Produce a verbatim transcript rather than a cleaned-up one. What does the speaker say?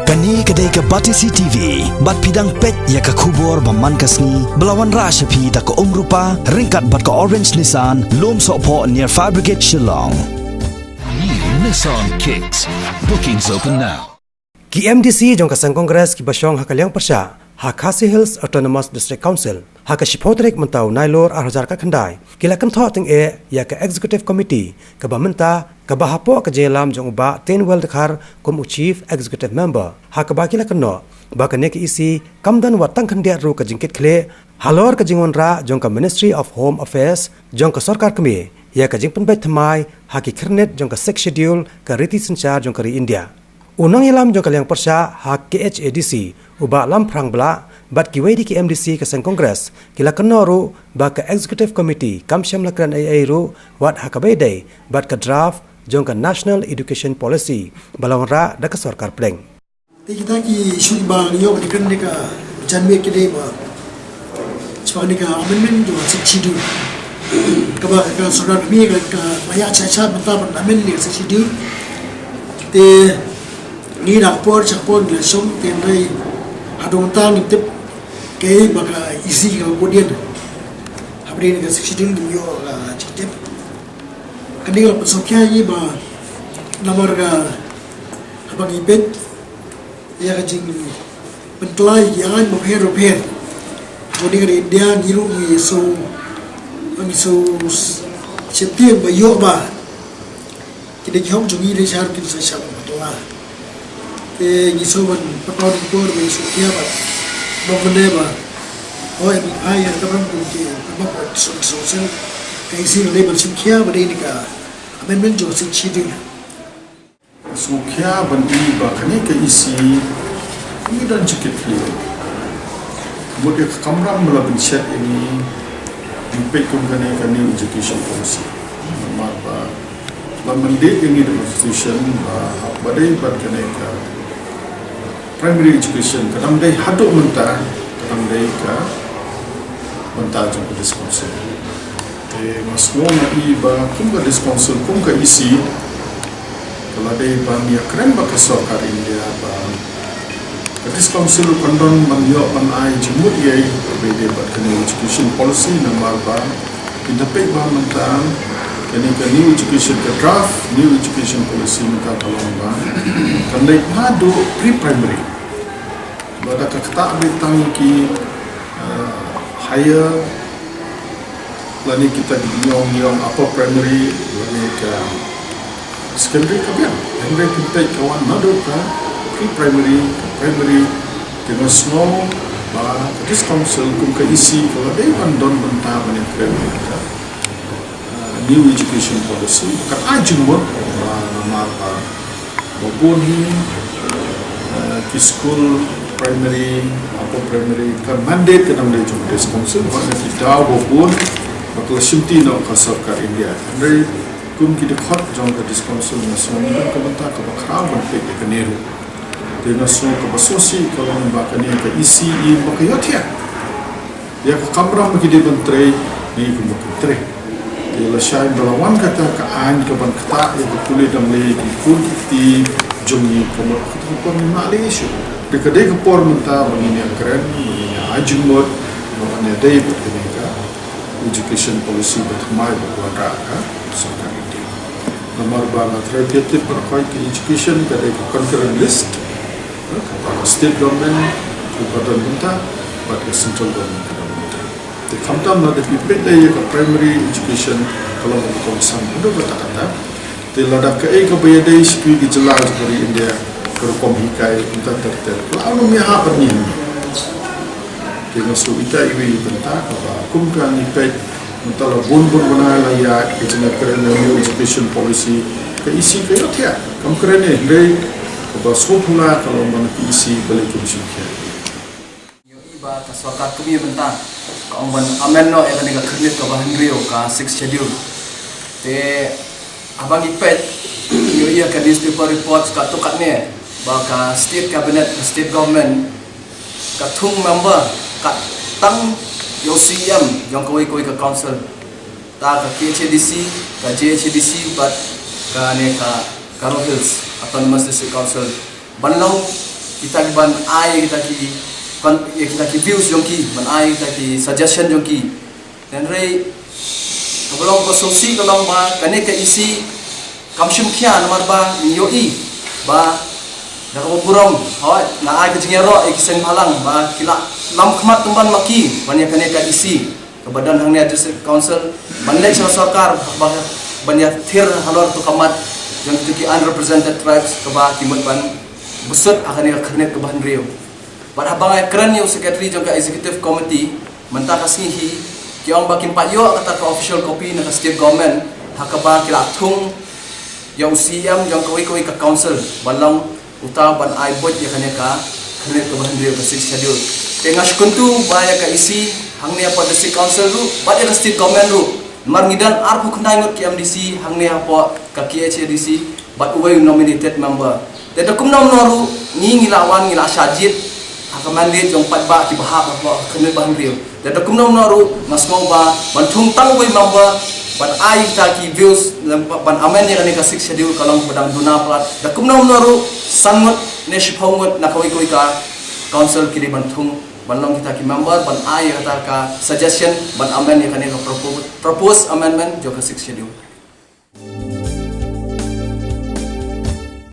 Kane ka dei ka Batesi T V, bad phi dang peit ïa ka khubor ba man ka sngi, ba la wanrah sha phi da ka Umrupa, ryngkat bad ka Orange Nissan, Lumsohphoh near Fire Brigade, Shillong. New Nissan Kicks. Bookings open now. Ki M D C jong ka seng Congress kiba shong ha ka liang pyrshah ha Khasi Hills Autonomous District Council, ha ka shiphew tarik mynta u Nailur ar hajar khatkhyndai, ki la kynthoh tyngeh ïa ka Executive Committee kaba mynta, kaba hapoh ka jingïalam jong u Bah Teiñwell Dkhar kum u Chief Executive Member, ha kaba ki la kynnoh ba kane ka E C kam don wat tang khyndiat ruh ka jingkitkhlieh halor ka jingwanrah jong ka Ministry of Home Affairs jong ka sorkar kmie ïa ka jingpynbeit thymmai ha ki khyrnit jong ka Sixth Schedule, ka riti synshar jong ka ri India. U nongïalam jong ka liang pyrshah ha K H A D C, u Bah Lamphrang Blah, bad kiwei de ki M D C ka seng Congress, ki la kynnoh ruh ba ka Executive Committee kam shym la kren ei ei ruh wat ha kaba ïadei bad ka draft jong ka National Education Policy ba la wanrah da ka sorkar pdeng. Te kita ki issue ba ngi ïoh ba dei kren ne ka jan miet ki dei ba shaphang ne ka amendment jong ka Sixth Schedule. Kaba ka sorkar kmie ka, ka ba ïa cha cha mynta ban amend ne ka Sixth Schedule. Te ngi da ka por cha ka por ngi la shong te ngi haduh mynta ngim tip kaei ba ka E C ka bud ïa hapdeng ne ka Sixth Schedule, ngim ïoh ka jingtip. Kane ka la pynsngewkhia ïa ngi ba namar ka haba ngi peit ïa ka jingpynkylla ïa ki aiñ bapher bapher jong ka ri India, ngi ruh ngi shu, ngi shu sheptieng ba ïoh ba ki dei ki hok jong ngi, dei shar kin sa shah ban pynkylla. Te ngi shu ban pynpaw dei por ba ngi shu khia ba ba mynne ba, hooid, ai ïa ka ban kum ki, ka ban kum shu shu shu ka E C ka dei ban shu khia ba dei ne ka amendment jong ka Sixth Schedule. Sngewkhia ban i ba kane ka E C ngi don jingkitkhlieh. Mut ïa ka kamram ba la pynshet ïa ngi, ngi peit kum kane ka New Education Policy. Namar ba la mandate ïa ngi da ka Constitution ba haba dei bad kane ka primary education, ka dang dei haduh mynta, ka dang dei ka bynta jong ka District Council. Te nga sngew nga i ba kum ka District Council, kum ka E C, ka la dei ban ïakren bad ka sorkar India ba ka District Council kan don ban ïoh ban ai jingmut ïa i ba dei bad ka New Education Policy, namar ba kin da peit ba mynta kane ka New Education, ka draft New Education Policy mynta ka long ba kan dei haduh pre-primary. Ba da ka ktah beit tang ki, eh, higher, lane kita ki ïong ïong upper primary, lane ka secondary ka biang. Hynrei kyntait ka wan naduh ka pre-primary, ka primary, te nga sngew ba ka District Council kum ka E C ka la dei ban don bynta ban ïakren ïa ka, eh, New Education Policy. Ka ai jingmut ba namar ba ba bun hi, eh, ki skul primary, upper primary, ka mandate ka dang dei jong ka District Council, bad na ki daw ba bun ba ka la shimti na ka sorkar India. Hynrei kum ki dkhot jong ka District Council nga sngew ngi don ka bynta kaba khraw ban peit ïa kane ruh. Te nga sngew kaba sngewsih ka long ba kane ka E C i ba ka ïohthiah ïa ka kamram ba ki dei ban trei, ngi kum ba ki trei. Te lashai ba la wan kata ka aiñ ka ban ktah ïa ka pule dang lei ki khun ki kti jong ngi, ka mut kata ka por ngim lah lei shuh. Te ka dei ka por mynta ba ngin ïakren, ba ngin ïa ai jingmut, ba ngin ïadei bad kane ka education policy ba thymmai ba ka wanrah ka sorkar India. Namar ba nga tharai phi tip baroh ka education ka dei ka concurrent list. Ka state government ka don bynta, bad ka central government ka don bynta. Te khamtam lada phi peit ïa ka primary education ka long ka kongsan haduh katta katta. Te lada kaei kaba ïadei sha ki jylla jong ka ri India, ka rukom hikai, bynta ter ter, ka la ong ïa ha ban ïa. Te nga sngew ita iwei i bynta kaba kum ka ngi peit mynta la bun bun bnai la ïa ka jingkren na New Education Policy, ka E C ka ïohthiah. Kam kren ïa hynrei kaba sngewphylla ka long ba na ka E C balei kim shim khia. Ngi ïohi ba ka sorkar kmie mynta ka ong ban amend noh ïa kane ka khyrnit kaba hynriew ka Sixth Schedule. Te haba ngi peit, ngi ïohi ïa ka newspaper reports katto katne ba ka state cabinet, ka state government, ka thung member ka tang ïa u C E M jong kawei kawei ka council. Ta ka K H A D C, ka J H A D C bad kane ka Garo Hills Autonomous District Council. Ban long kita ki ban ai kita ki, ban, ïa kita ki views jong ki, ban ai kita ki suggestion jong ki. Hynrei kaba long ka sngewsih ka long ba kane ka E C kam shim khia namar ba ngi ïohi ba da kaba burom, hooid, nga ai ka jingïaroh ïa ki seng bhalang ba ki la lam khmat tymmen ma ki ban ïa kane ka E C kaba don hangne ha District Council ban leit sha sorkar ba, ban ïathir halor tu ka mat jong kitu ki unrepresented tribes kaba ki mut ban bsut ha kane ka khyrnit kaba hynriew. Bad haba nga ïakren ïa u secretary jong ka executive committee mynta ka sngi hi, ki ong ba kim pat ïoh kata ka official copy na ka state government ha kaba ki la thung ïa u C E M jong kawei kawei ka council ban long uta ban ai buit ïa kane ka khyrnit kaba hynriew ka Sixth Schedule. Te nga sngewthuh ba ïa ka E C hangne hapoh District Council ruh bad ïa ka state government ruh, namar ngi don arphew khyndai ngut ki M D C hangne hapoh ka K H A D C bad uwei u nominated member. Te da kumno kumno ruh ngi, ngi la wan, ngi la shah jied ha ka mandate jong paidbah kiba hap hapoh ka khyrnit ba hynriew. Te da kumno kumno ruh nga sngew ba ban thung tang uwei member ban ai kita ki views, ban amend ïa kane ka Sixth Schedule ka long kaba dang duna palat. Da kumno kumno ruh san ngut ne shiphew ngut na kawei kawei ka council ki dei ban thung ban long kita ki member ban ai ïa kata ka suggestion ban amend ïa kane ka propo-, proposed amendment jong ka Sixth Schedule.